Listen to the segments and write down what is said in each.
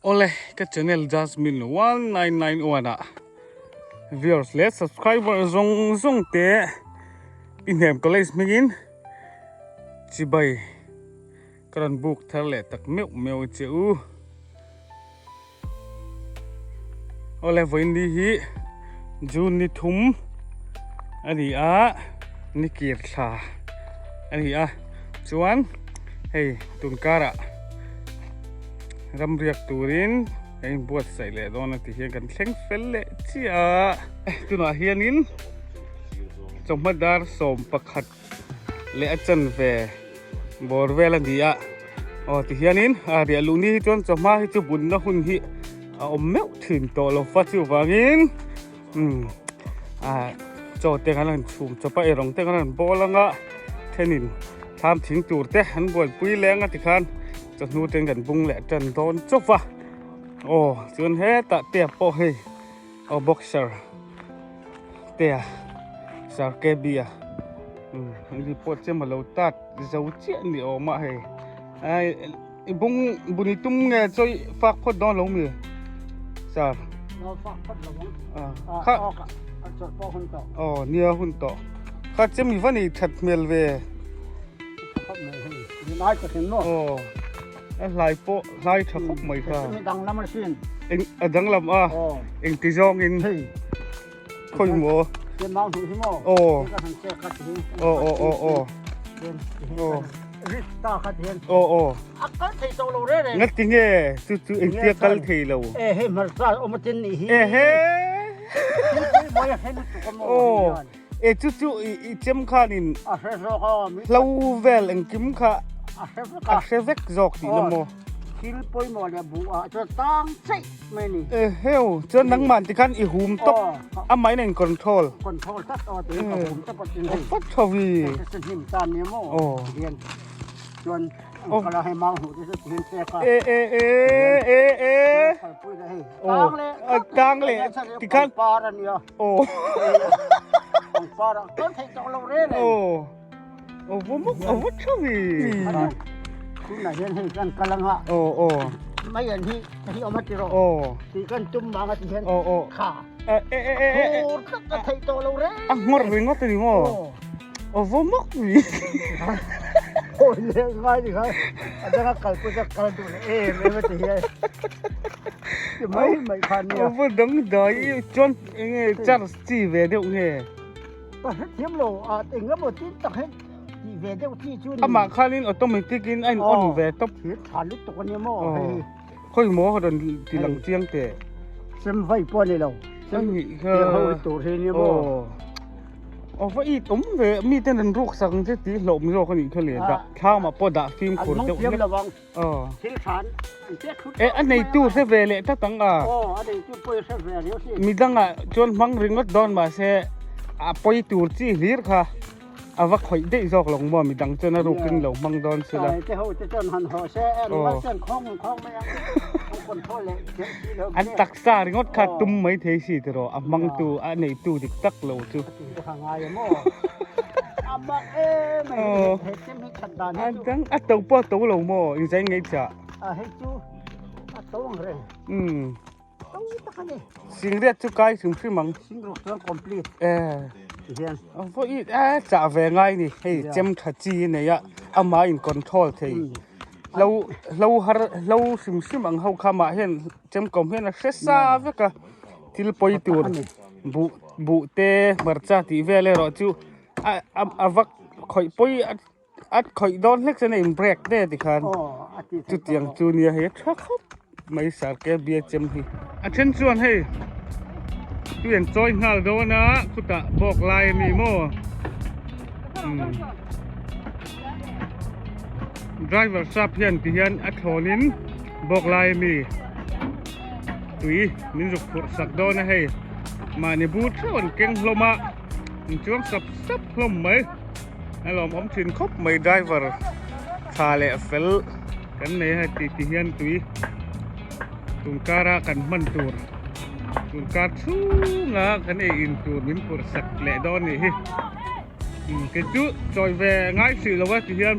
Awle ka channel Jasmine 1991 ah viewers leh subscriber zawng zawng te i hnem college hmingin chibai ka rawn book thar leh tak meuh meuh che u. Awle vawiin ni hi June ni thum a ni a ni kir thla a ni a chuan hei tun karah ramriak turin a inbuatsaih leh dawn a ti hian kan thleng fel leh chiah a tunah hianin chawhma dar 11 leh a chanve bawr vel a ni a aw ti hianin a riah luh ni hi chuan chawhma hi chu bunna hun hi a awm meuh thin tawh lo fa chuvangin umm ah chaw te kan han chhum chawp a eirawng te kan han bawl ang a thenin thlam thing tur te an buaipui leng a tikhan chawhnu ten kan bung leh tan dawn chawp a aw chuan hetah te pawh hei aw boxer te a sir kb a umm hei pawh chem alo tat zo chiah ni awm a hei ai i bung buni tum nge chawi fak phawt dawn lo mi sir No fak phawt lo ang. Ah, kha a chawlh pawh hun tawh. Aw nia hun tawh. Kha chem i va nei that hmel ve. Khawp mai hei. Ni lai ka thin maw. Aw. A hlai pawh hlai tha khawp mai kha. Chem i danglam a sin. Eng a danglam a. Aw. Eng ti zawng in. Hei. Khawi maw. Chem mau hnu hi maw. Aw. Ka han che kha ti hi. Aw aw aw aw. Chem ti hi. Aw. Rit ta kha ti hian. Aw aw. A kal thei tawh lo re re. Ngati nge chu chu engtia kal thei lo. E hei hmarcha awm a tin nih hi. E he. Mawi a hre lutuk a maw. Aw. E chu chu i chem khanin. A hre zawk a. Hlo vel engkim kha. A hre vek a. A hre vek zawk tihna maw. Thil pawimawh leh buh ah chuan tang cheih mai a ni. Eheu, chuan nangmah ti khan i hum tawp amahin a in control. Control tlat aw tiin ka hum tawp a tin hei. Fat tho vi. Hei chu hnim tan nia maw. Aw. Hian chuan an kal a hei mau hnuh te chu tihian pek a. E e e e e. Kalpui leh hei. Tang leh. Tang leh tikhan. Pangpar a nia. Aw. Pangpar ah kal theih tawh lo reng reng. Aw. Aw va mawk a va tha ve. Tunah hian hei kan kal anga. Aw aw. Mai an hi hi awm a ti rawh. Aw. Tih kan tum vang a ti hian. Aw aw. Kha. E e e e. Phur tak ka theih tawh lo reng. A ngawr ringawt a ni maw? Aw. Aw va mawk ve. Aw le ngai ni kha. A danga kal pawh chuan kal duh leh em em a ti hian. Ti mai mai kha nia. Aw va dangdai chuan enge charge chi ve deuh nge. Ka hrethiam lo a eng emaw tin tak hi tih ve deuh chi chu ni. Amah khanin automatic in a in on ve tawp. Thil tha lutuk a nia maw hei hi. Khawi maw rawn ti lang chiang teh. Sem vai pawh a ni lo. Sem tiang ho hi tur hi nia maw. Aw va it awm ve mi ten an ruk sak ang che tih hlauhawm zawk a nih kha le dah thlamah pawh dah fimkhur deuh hlek. An hmang thiam lo ang. Aw. Thil tha an pek thut. E a neitu hre ve leh tlat ang a. Aw a neitu pawh hre ve riau si. Midangah chuan hmang ringawt dawn mahse a pawi tur chi hlir kha a va khawih daih zawk lo maw midang chuan a rukin lo hmang dawn sila. Tlai te ho te chuan han haw se en rual chuan khawng khawng mai ang an control leh theih si lo. An taksa ringawt kha tum mai thei si tiraw a hmangtu a neitu dik tak lo chu. A ti te kha ngai a maw. A mak em mai he chem hi that dan hi chu. A dang a to pawh a to lo maw inzai ngei chah. A hei chu a to ang reng. Umm. To tak a ni. Singriat chu kai hrim hrim ang. Singriat chuan complete. E. Hian. A vawi a chah ve ngai ni hei chem tha chi a nei a amah in control thei. Hlo hlo har hlo hrim hrim ang ho kha mah hian chem kawm hian a hre sa vek a thil pawi tur buh buh te hmarcha tih vel erawh chu a a vak khawih pawi a a khawih dawn hlek chuan a in break te tikhan chutiang chu nia hei a tha khawp mai sarke bia chem hi. A then chuan hei tui an chawi nghal dawn a khutah bawk lai a ni maw umm driver sap hian ti hian a thlawnin bawk lai a mi tui min zuk phurh sak dawn a hei mahni bur theuh an keng hlawm a an chuang sap sap hlawm mai. A lawmawm thin khawp mai driver tha leh fel kan nei a ti ti hian tui tun kara kan hman tur tun kar chhunga kan ei in tur min phurh sak leh dawn nih hi kei chu chawi ve ngai hrih lo a ti hian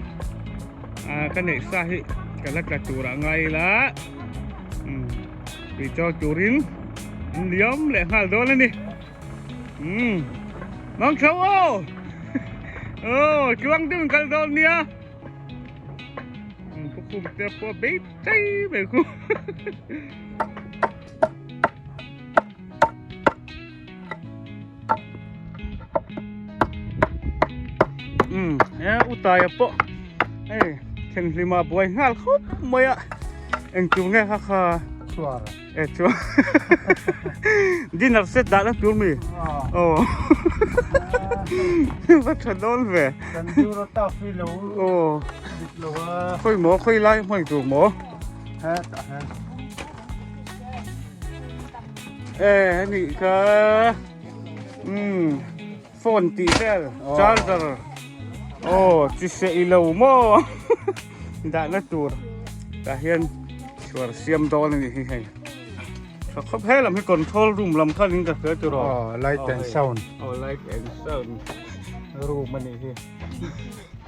ah ka neih sa hi ka la tla tur ah ngai ila. Tui chawl turin an liam leh nghal dawn a ni. Umm Mang tho aw! Aw tluang deuhin kal dawn nia. Umm Pu Khum te pawh bei chai mai khu. Umm he Utaia pawh hei thenhlima buai nghal khawp mai a engtur nge kha kha chhuar e chuan dinner set dah na tur mi aw va tha dawn ve kan dura ta fi lo aw dik lo a khawi maw khawi lai hmang tur maw he tah hian E anih kha umm phone tih vel charger aw chi se i lo maw dahna tur tah hian chhuar siam dawn a nih hi hei tha khawp he lam hi control room lam khan in ka hria tur aw aw light and sound aw light and sound room a nih hi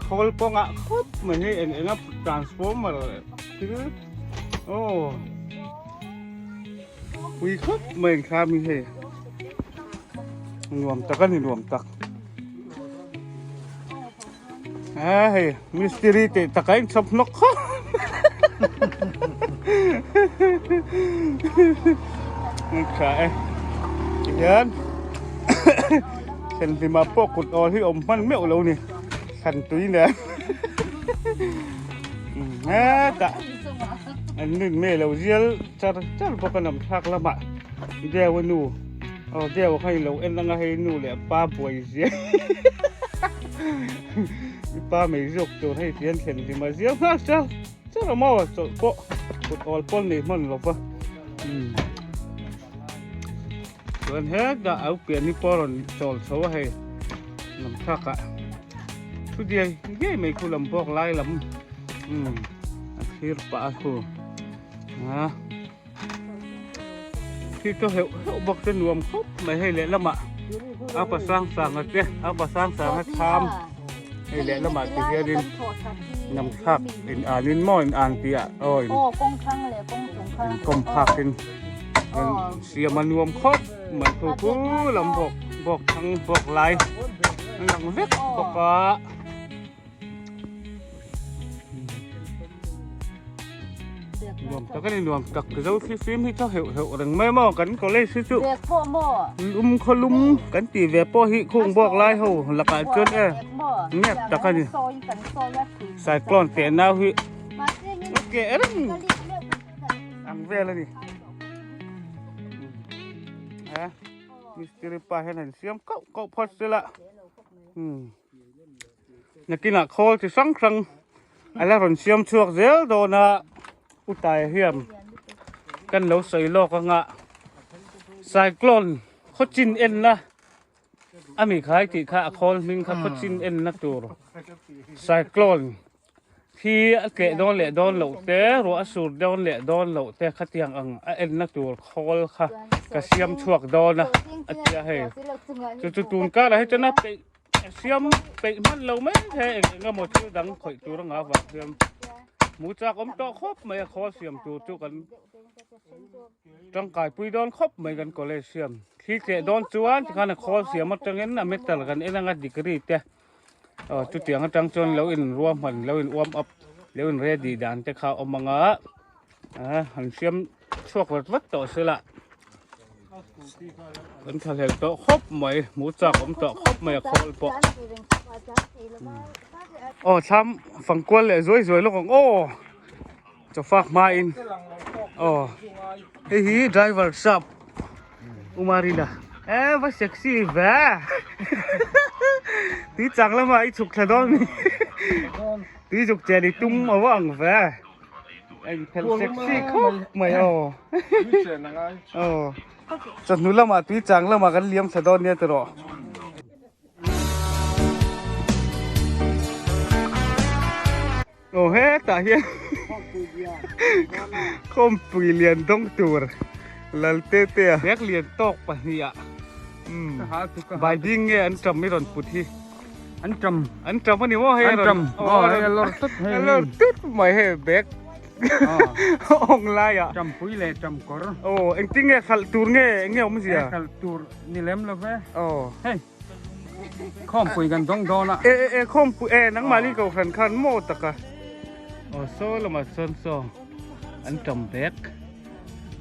khawl kawngah khawp mai hei eng eng a transformer thil aw. Pui khawp mai ang thlam hi hei nuam tak a ni nuam tak a hei mistiri teh tak a inchhawp hnawk khawp tha e tihian thlenhlima pawh kut awl hi awm hman meuh lo ni thlan tui nen hetah an rin mai lo zial char char bawk a lam thlak lamah deu a nu aw deu kha ilo en anga hei nu leh pa buai zia i pa mai zawk tur hei tihian thlen hlim a zial nghal char char a maw chawlh pawh kut awl pawl nei hman lova umm chuan hetah au pian hi pawh a rawn chawl chho a hei lam thlakah thu diai diai mai khu lam bawk lai lam umm a thlir pah a khu. A khi chu heuh heuh bawk te nuam khawp mai hei lehlamah a pa sang sang a te a pa sang sang a tham hei lehlamah ti hianin nam thlak in an in maw in an tih ah aw in in kawm phak in siam a nuam khawp mai khu khu lam bawk bawk thang bawk lai an lang vek bawk a. Nuam tak a ni nuam tak zo thli fim hi chu heuh heuh reng mai maw kan college hi chu lum khaw lum kan tih ve pawh hi khung bawk lai ho lakah chuan e nep tak a ni cyclone teh nau hi a keh reng ang vel a ni a mistiri pa hian han siam kauh kauh phawt sela umm. Nakinah khawl chi hrang hrang a la rawn siam chhuak zel dawn a Utaia hian kan lo sawi lawk anga cyclone khaw chin enna a mi khai tih kha a khawl hming kha khaw chin enna tur cyclone Thi a tleh dawn leh dawn loh te, ruah a sur dawn leh dawn loh te khatiang ang a enna tur khawl kha ka siam chhuak dawn a, a ti a hei. Chu chu tun karah hi chuan a peih a siam peih hman lo mai the eng eng emaw thil dang khawih tur anga vang hian hmu chak awm tawh khawp mai a khawl siam tur chu kan tangkai pui dawn khawp mai kan college hian. Thli tleh dawn chuan tikhan a khawl siam atangin a metal kan en anga degree te. Aw chutiang atang chuan lo in ruahman lo in warm up lo in ready dan te kha a awm ang a ah han siam chhuak vat vat tawh se la kan thlahlel tawh khawp mai hmu chak awm tawh khawp mai a khawl pawh aw thlam fangkual leh zuai zuai lawk ang aw chawfak hmain aw hei hi driver shop. Umarina e va sexy ve tui chang lama i chhuk thla dawn mi tui zuk chen i tum a va ang ve eng phel sexy khawp mai aw aw chawhnu lamah tui chang lamah kan liam thla dawn nia tiraw. Aw hetah hian khawmpui lian dawng tur Laltetea bag lian tawk pahnih ah umm baiding nge an tam i rawn put hi an tam an tam a ni maw hei an tam aw hei a lawr tut a lawr tut mai hei bag. Awng laiah. Tampui leh tamkawr. Aw, engtin nge hralh tur nge, eng nge awmzia? Hralh tur ni lem lo ve. Aw. Hei, khawmpui kan dawng dawn a. E, e, e, khawmpui, e, nangmahni kohhran khan maw taka. Aw, saw lamah chuan saw an tam bek.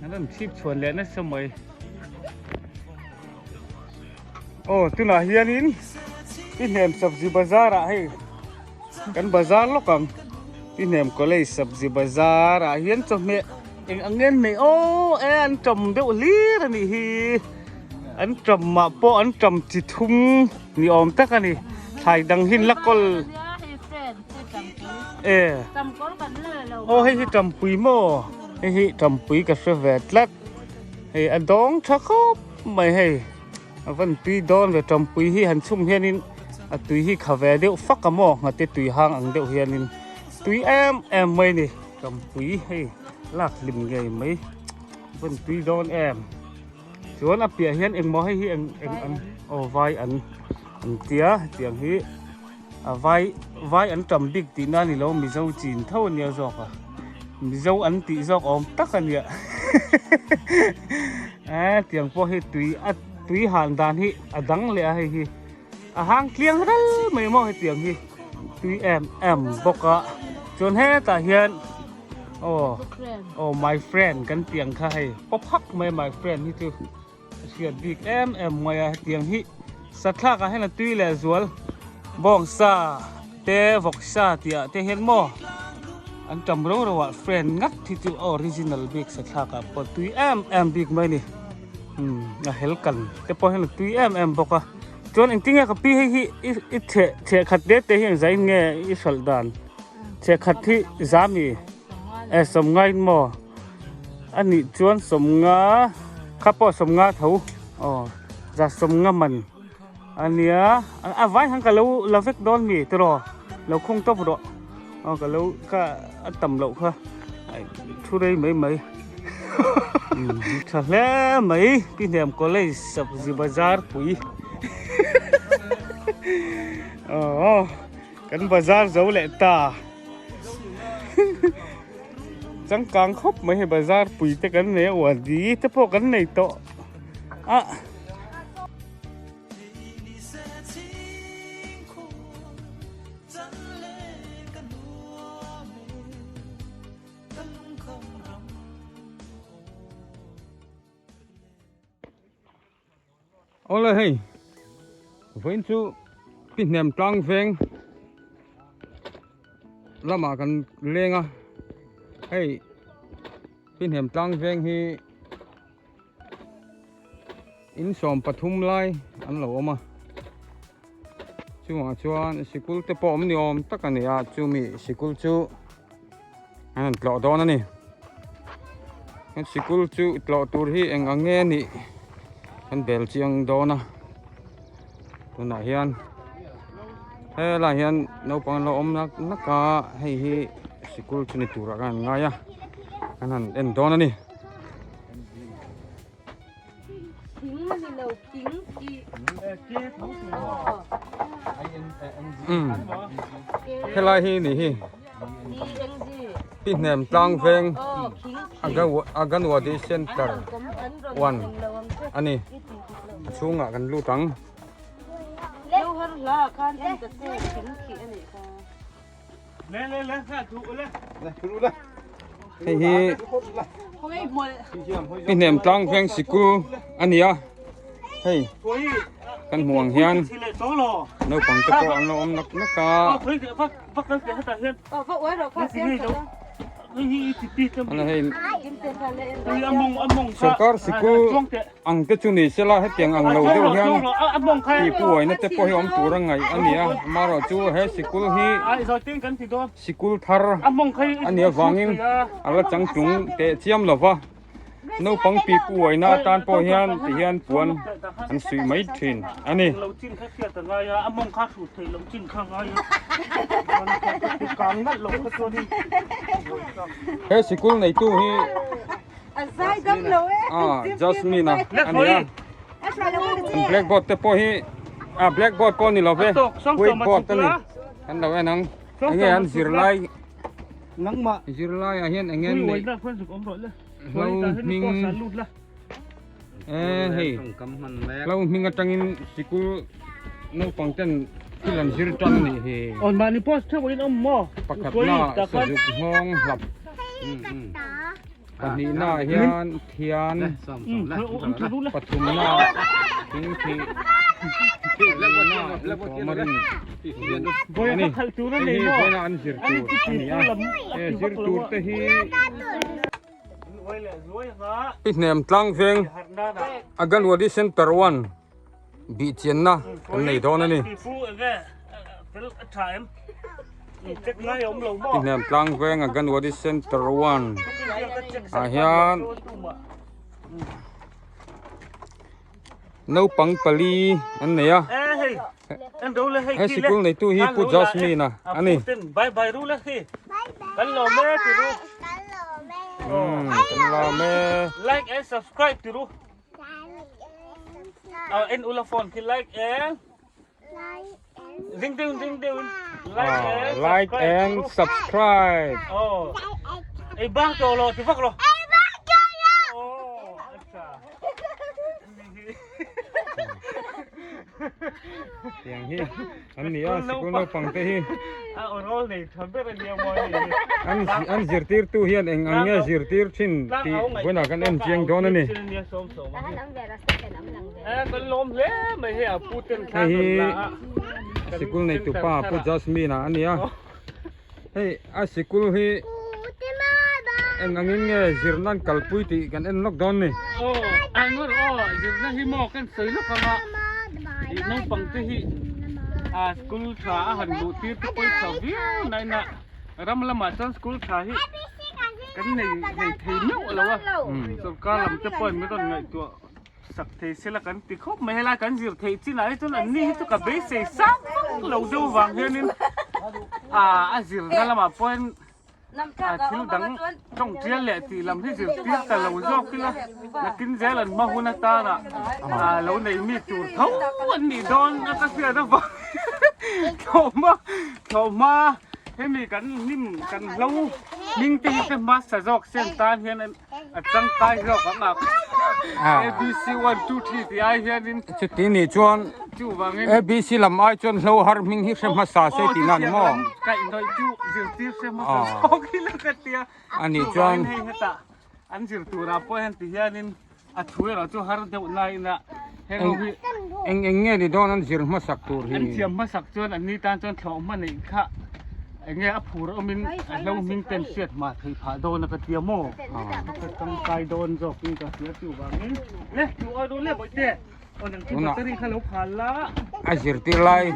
An rawn chhip chhuan leh nasa mai. Aw, tunah hianin i hnem sabzi bazar ah hei kan bazar lawk ang. I hnem college sabzi bazar ah hian chawhmeh eng ang nge an neih aw e an tam deuh hlir a nih hi. An tam mah pawh an tam chi thum ni awm tak a ni. Thlai dang hi an la kawl. E. Aw hei hi tampui maw? Hei hi tampui ka hre ve tlat. Hei a dawng tha khawp mai hei a van tui dawn ve tampui hi han chhum hianin a tui hi kha ve deuh fak a maw nghate tui hang ang deuh hianin tui em em mai a ni tampui hei lak hlim ngei mai van tui dawn em chuan a piah hian engmaw hei hi eng eng an aw vai an an tia hetiang hi a vai vai an tam bik tihna a ni lo mizo chin tho a nia zawk a mizo an tih zawk awm tak a nia eh tiang pawh hi tui a tui han dan hi a dang leh a hei hi a hang tliang ral mai maw hetiang hi tui em em bawk a chuan hetah hian aw aw my friend kan tiang kha hei pawp hak mai my friend hi chu. A hriat bik em em mai a hetiang hi sathlak ah hian a tui leh zual bawngsa te vawksa tih ah te hian maw an tam ro ro ah friend ngat hi chu a original bik sathlak ah pawh tui em em bik mai a ni umm a hel kan te pawh hian a tui em em bawk a chuan engtin nge ka pi hei hi i i chheh chheh khat te te hi engzah in nge i hralh dan chheh khat hi zami e sawmngai in maw. A nih chuan sawmnga kha pawh sawmnga tho aw za sawmnga man a nia a vai han ka lo la vek dawn mi tiraw lo khung tawp rawh aw ka lo kha a tam loh kha thu rei mai mai tha hle mai pi hnem college sabzi bazar pui aw kan bazar zo leh ta. Changkang khawp mai hei bazar pui te kan nei a uadi te pawh kan nei tawh a. Awle hei vawiin chu pi hnem tlang veng lamah kan leng a hei pi hnem tlang veng hi in 13 lai an lo awm a chungah chuan sikul te pawh awm ni awm tak a ni a chumi sikul chu an han tlawh dawn a ni sikul chu tlawh tur hi eng ang nge nih an bel chiang dawn a tunah hian helaiah hian naupang an lo awm nak nak a hei hi sikul chu ni turah khan an ngai a an han en dawn a ni. Helai hi ni hi pi hnem tlang veng Aganwadi Center 1 ani a chhungah kan lut ang. Hei hi i hnem tlang veng sikul a ni a hei kan hmuh ang hian naupang te pawh an lo awm nak nak a. Sorkar sikul ang te chu ni sela hetiang ang lo deuh hian tih puaina te pawh hi awm tur a ngaih a ni a amaherawh chu he sikul hi sikul thar a nih avangin a la changtlung teh chiam lo va naupang pi puaina atan pawh hian ti hian puan an suih mai thin a ni. He sikul neitu hi. Ah, Jasmine a ani a. An blackboard te pawh hi ah blackboard pawh ni lo ve whiteboard a ni. Kan lo en ang. Enge an zirlai. Zirlaiah hian eng nge neih hlo hming e hei hlo hming atangin sikul naupang ten thil an zir tan a nih hi pakhatna sazuk nghawng hlap pahnihna ah hian thian pathumna thingthih ani hei hi vawiina an zir tur a ni a he zir tur te hi i hnem tlang veng Aganwadi Center 1 bih chianna kan nei dawn a ni i hnem tlang veng Aganwadi Center 1 ah hian Naupang pali an nei a he sikul neitu hi Pu Jasmine a a ni umm kan lawm e like and subscribe tiru en ula phone khi like and ding ding ding ding like and subscribe oh ei bang to lo ti vak lo ei bang to lo oh acha tiang hi an ni a sikul naupang te hi a aw nei tha ber ania mawi an an zirtirtu hian eng ang nge zirtir thin tih vawiinah kan en chiang dawn a ni. Hei hi sikul neitu pa Pu Jasmine-a a ni a, hei a sikul hi eng angin nge zirna an kalpui tih kan en lawk dawn a ni. Ram lamah chuan school tha hi kan nei nei thei meuh lo a, sorkar lam te pawhin min rawn ngaihtuah sak thei se la kan ti khawp mai. Helai kan zir theih chinah hi chuan an ni hi chu ka beisei sang vak lo deuh vang hianin a zirna lamah pawhin a thil dang tawng tial leh tih lam hi zir tir ta lo zawk ila nakin zel an hma hun atana lo nei mi tur tho an nih dawn a ka hriat avang thlawhhma thlawhhma hemi kan hnim kan hlo hming te hi te hmasa zawk sen tan hian a tangkai zawk ang a abc 1 2 3 tih ai hianin chuti nih chuan chuvangin abc lam ai chuan hlo har hming hi hre hmasa se tih na ni maw kaihhnawih chu zirtir hre hmasa zawk ila ka tia a nih chuan hei hetah an zir turah pawh hian ti hianin a thu erawh chu har deuh laiin a heng ho hi eng eng nge ni dawn an zir hmasak tur hi an thiam hmasak chuan an ni tan chuan thlawh hma neih kha eng nge a phur awmin a hlo hming ten hriat hma theih phah dawn a ka tia maw ka tangkai dawn zawk in ka hria chuvangin le chu awi dawn le bawihte aw nang chu battery kha lo phal la a zirtir lai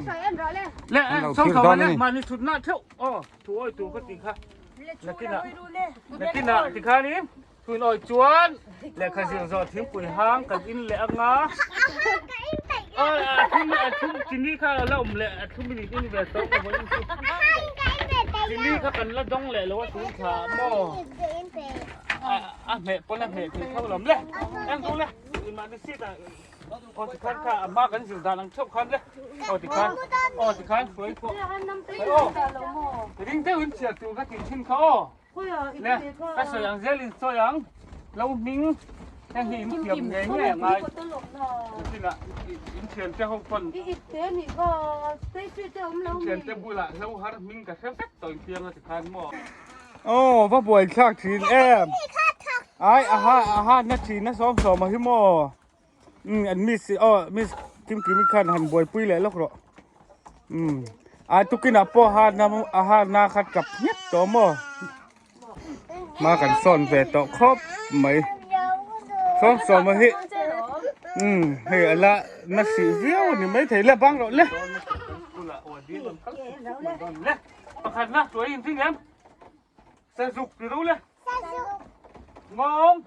le an lo sawm thlir sawm dawn le a ni mahni thutna theuh aw thu awi tur ka tih kha nakinah nakinah tikhanin Tun awi chuan lehkha zir zawh thingpui hang kan in leh anga a thum a thum chini kha la awm leh a thum in in ve tawh ka vawiin chu chini kha kan la dawng leh lo a tun thla maw a hmeh pawn a hmeh thei tho lawm le eng chu le mahni seat ah aw tikhan kha a hma kan zir dan ang theuh khan le aw tikhan aw tikhan hruai pawh aw ring deuhin chhiar tur ka tih thin kha aw. Le, ka sawi ang zel in sawi ang. Lo hming heng hi in thiam ngei ngei a ngai. Chinah in thian te ho pawn. In thian te bulah hlo har hming ka hre vek tawh in piang a ti khan maw. Aw va buai thlak thin em. Ai aha aha na thin a sawm sawm a hi maw. Umm an miss aw miss kim kimi khan han buaipui leh lawk rawh umm a tukinah pawh a na a ha na kha tap nghet tawh maw hma kan sawn ve tawh khawp mai sawm sawm a hi umm hei a la na hrih viau a ni maithei le bang rawh le pakhat na tuai in ding em sazuk ti ro le ngawng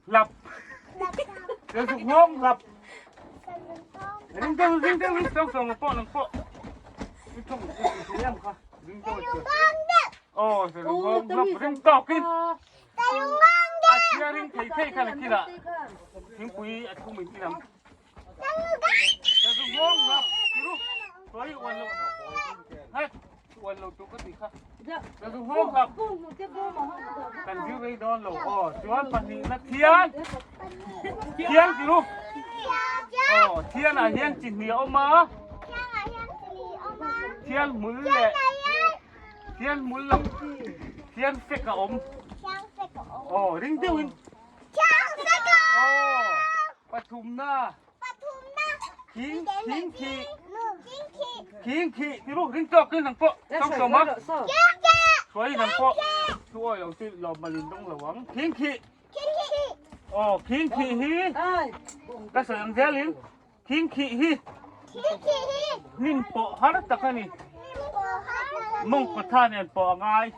Lap. Sazuk ngawng lap. Ring deuh ring deuh ring sawng sawng pawh nang pawh. I thong i em kha. Ring deuh chu. Oh, sazuk ngawng lap ring tawk in. A chhia ring thei thei kha la kila. Thingpui a thum in inang. Sazuk ngawng lap. Tiru. Tuai uan lo. Hai. Uan lo tur ka tih kha. Kan zir rei dawn lo aw chuan pahnihna thian thian ti ru aw thian ah hian chi hnih a awm a thian hmul leh thian hmul lo thian fek a awm aw ring deuhin aw pathumna Khing khing khi khing khi ti ru ring tawk in nang pawh sawm sawm a hruai nang pawh thu awi lo chu lawm malin dawng lo ang khing khi aw khing khi hi ka sawi ang zel in khing khi hi hnim pawh har tak a ni mawngkaw tha nen pawh a ngai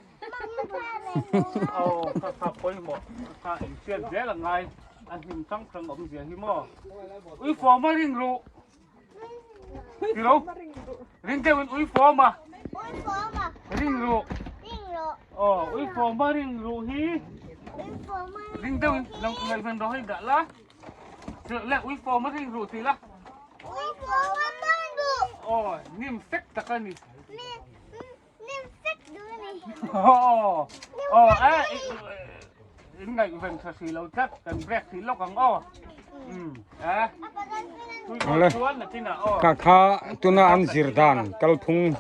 aw kha kha pawimawh kha inhriat zel a ngai. A hnim hrang hrang awm zia hi maw? Ui fawm a ring ruh. Tilo? Ring deuhin ui fawm a. Ring ruh. Aw, ui fawm a ring ruh hi. Ring deuhin lo ngaihven rawh hei dah la. Le ui fawm a ring ruh ti la. Ui fawm a ring ruh. Aw, nim fek tak a ni. Nim fek duh a ni. Aw, aw, eh, in ngaihven tha si lo tlat, kan break thei lawk ang aw. Um, eh. Awle. Kha kha tuna an zir dan kalphung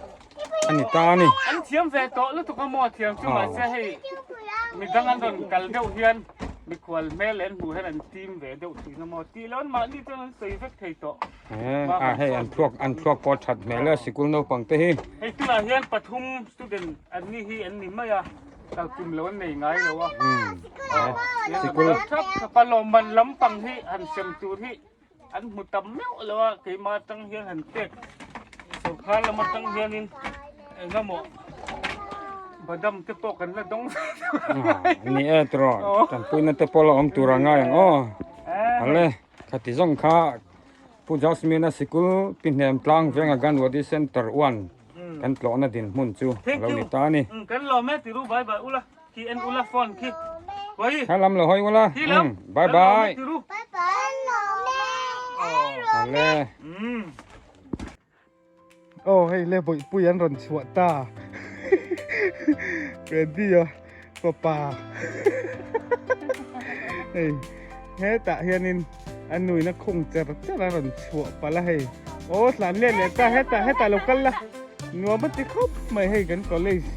a ni ta a ni. An thiam ve tawh lutuk a maw thiam chu mahse hei midang an rawn kal deuh hian mikhual hmel leh an hmuh hian an tim ve deuh thin a maw tih loh an mahni chuan an sawi vek thei tawh. A hei an thluak an thluak pawh that hmel e sikul naupang te hi. Hei tunah hian pathum student an ni hi an ni mai a kalkum lo an nei ngai lo a. Sikul thap thap a lawmman lampang hi han sem tur hi an hmu tam meuh lo a keimah atang hian han pek sorkar lam atang hianin engemaw badam te pawh kan la dawng ni e tiraw tanpuina te pawh la awm tur a ngai ang aw ale. Khati zawng kha Pu Jasmine-a sikul pi hnem tlang venga Ganwadi Centre 1 kan tlawhna dinhmun chu a lo ni ta a ni. Kan lawm e tiru bye bye ula khi en ula phone khi hawi Kha lam lo hawi ula bye bye Ale. Aw hei le bawihpui an rawn chhuah ta Freddy-a fapa hei hetah hianin a nuin a khung cher cher a rawn chhuah palh a hei aw tlan let leh ta hetah hetah lo kal la nuam a ti khawp mai hei kan college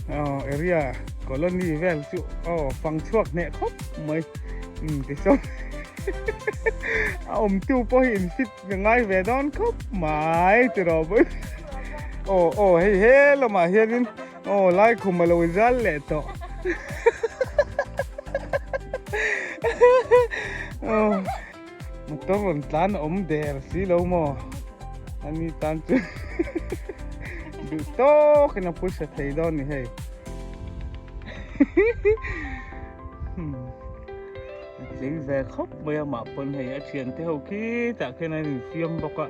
aw area colony vel chu aw fang chhuak hneh khawp mai umm tichuan a awmtu pawh hi in fit Ka ngai ve dawn khawp mai ti rawh pawh aw aw hei he lamah hianin aw lai khum a lo zal leh tawh aw motor rawn tlan a awm der si lo maw ani tan chu duh tawkin a phusa thei dawn ni hei A tlei ve khawp mai a mah pawn hei a thiante ho khi tah khian an infiam bawk a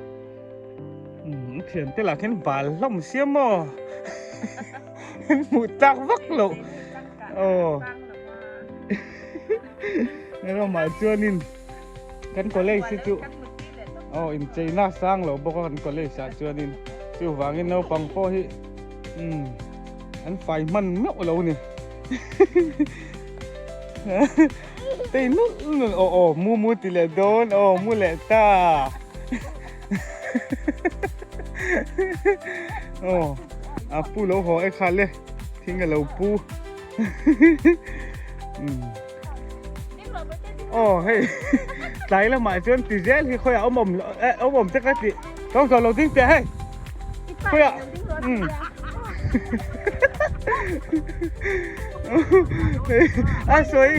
umm a thiante lah khian bal hlawm sia maw an hmuh tak vak loh aw ramah chuanin kan college hi chu aw incheina sang lo bawk a kan college ah chuanin chuvangin naupang pawh hi umm an fai hman meuh lo ni. Tei nulh nulh aw aw mu mu ti leh dawn aw mu leh ta aw a pu lo haw e kha le thing a lo pu aw hei tlai lamah chuan ti zel hi khawiah awm awm awm awm te ka ti tawng tawh lo ding teh hei khawiah A suai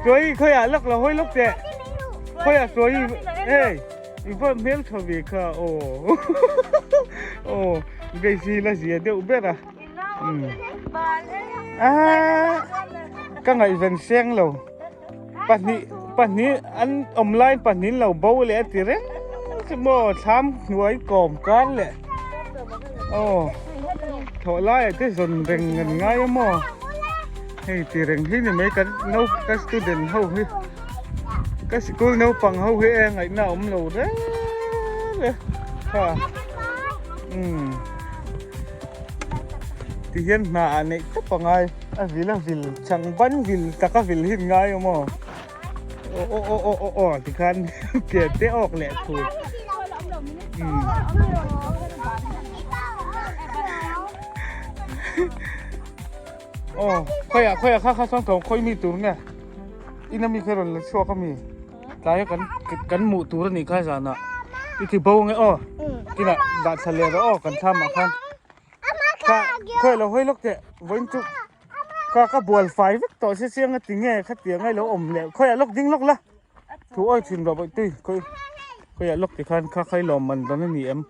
suai khawiah lak lo hawi lawk teh khawiah suai hei i va hmel tha ve kha aw aw Grace la zia deuh ber a ka ngaihven seng lo pahnih pahnih an awm lai pahnih lo bo leh a ti reng chu maw thlam hnuai kawm kar leh aw thawh laiah te zawn reng an ngai a maw hei ti reng hi ni mai kan nau ka student ho hi ka sikul naupang ho hi e ngaihna a awm lo reng e kha umm. Ti hian hna ah neih tawp a ngai. A vil a vil chang ban vil tak a vil hi ngai awm aw. Aw aw aw aw aw aw tikhan ke te awk leh thu. Aw khawiah khawiah kha kha sawn tawng khawi mi tur nge ina mi kha rawn la chhuak a mi tlai a kan kan hmuh tur a nih kha zanah i ti bo nge aw kinah dah thla leh rawh aw kan thlam ah khan kha khawi lo hawi lawk teh vawiin chu ka ka bual fai vek tawh se chiang a ti nge khatiang a ilo awm leh khawiah lawk ding lawk la thu awi thin rawh bawih tui khawi khawiah lawk tikhan kha kha i lawm man dawn a ni em.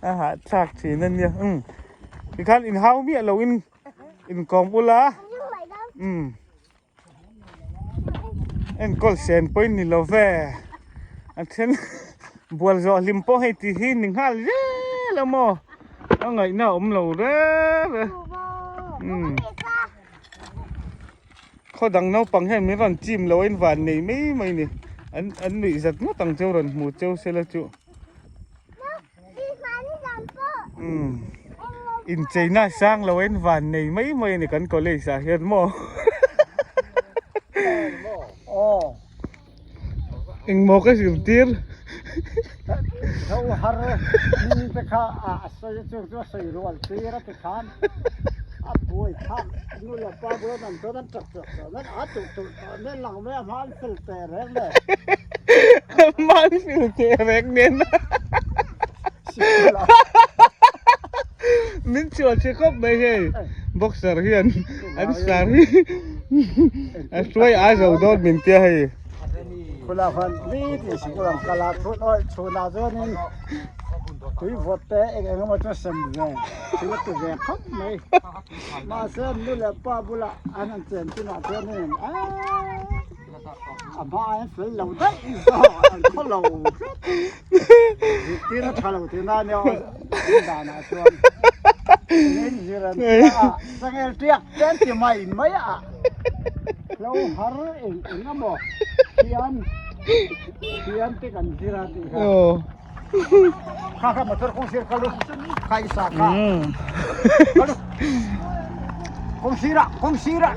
A hahthlak thin a nia umm tikhan inhau miah lo in inkawm ula umm enkawl sen pawh in ni lo ve a then bual zawh hlim pawh hei tih hi ni nghal zel a maw a ngaihna a awm lo reng e umm. Khaw dang naupang hian min rawn chim lo a in van nei mai mai ni. An an nuih zat ngawt ang cheu rawn hmu cheu sela chu. Umm incheina a sang lo a in van nei mai mai a ni kan college ah hian maw. Engmaw ka zirtir. Tho har mi te kha a sawi chu chu a sawi rual tir a ti khan a buai phak nu leh pa bulah an chuan an tap tap tawh nen a tuh tuh tawh nen lang mai a hma an fil teh reng nen. A hma an fil teh reng nen. Min chhuah che khawp mai hei boxer hian an sar hi a hruai a zo dawn min tia hei. Khula khan mi tih sikul ang kal a chhun awih chhun ah chuanin tui vawt te eng eng emaw chu sem ve thil a ti ve khawp mai mahse nu leh pa bulah an han chen chinah chuanin aaa a hma aiin fel lo daih zawk an khaw lo hret zirtir a tha lo tihna a nia aw an danah chuan eng zir an tia a changel tiak te an ti mai mai a hlo har eng eng emaw thian thian te kan zir a tih kha kha kha motor kawng sir kal u kha i sa kha kal u kawng sirah kawng sirah.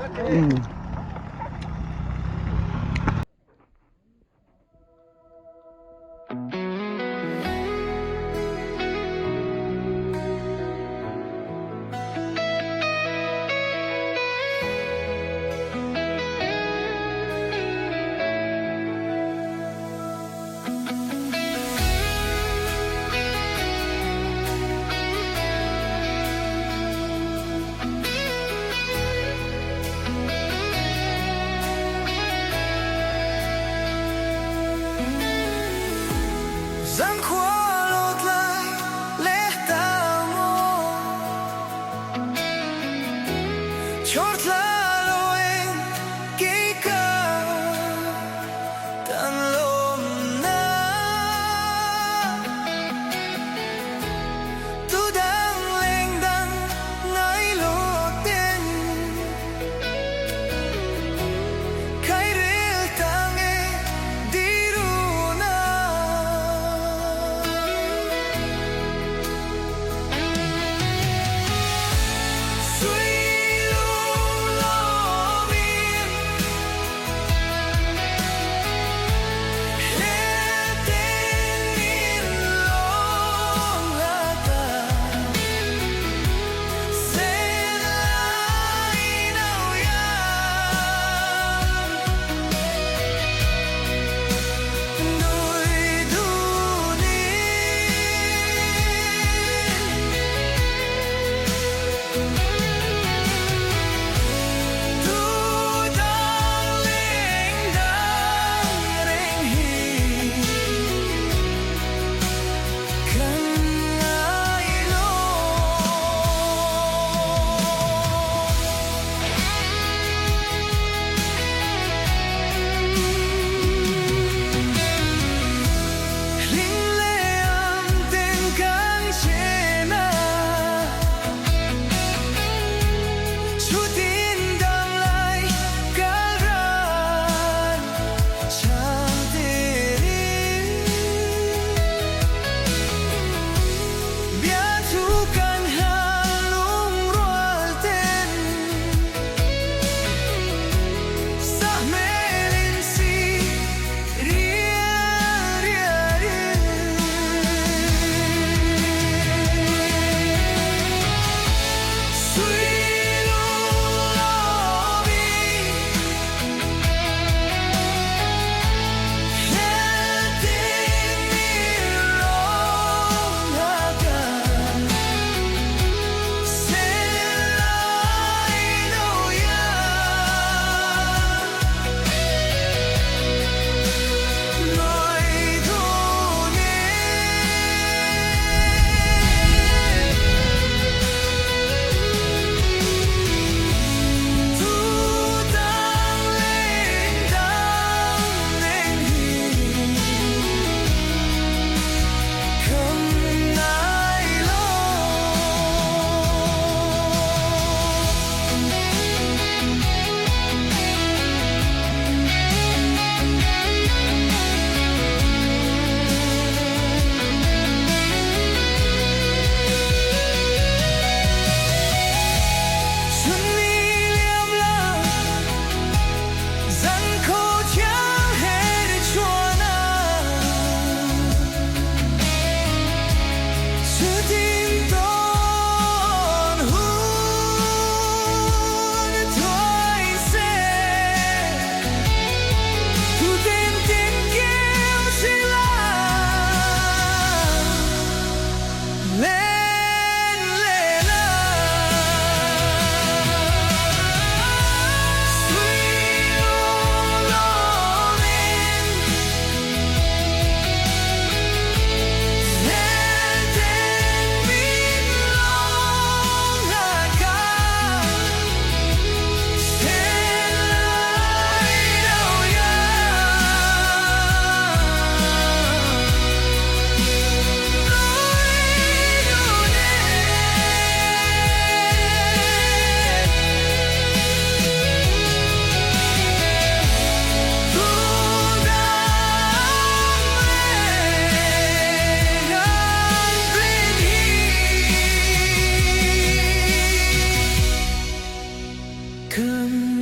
Come.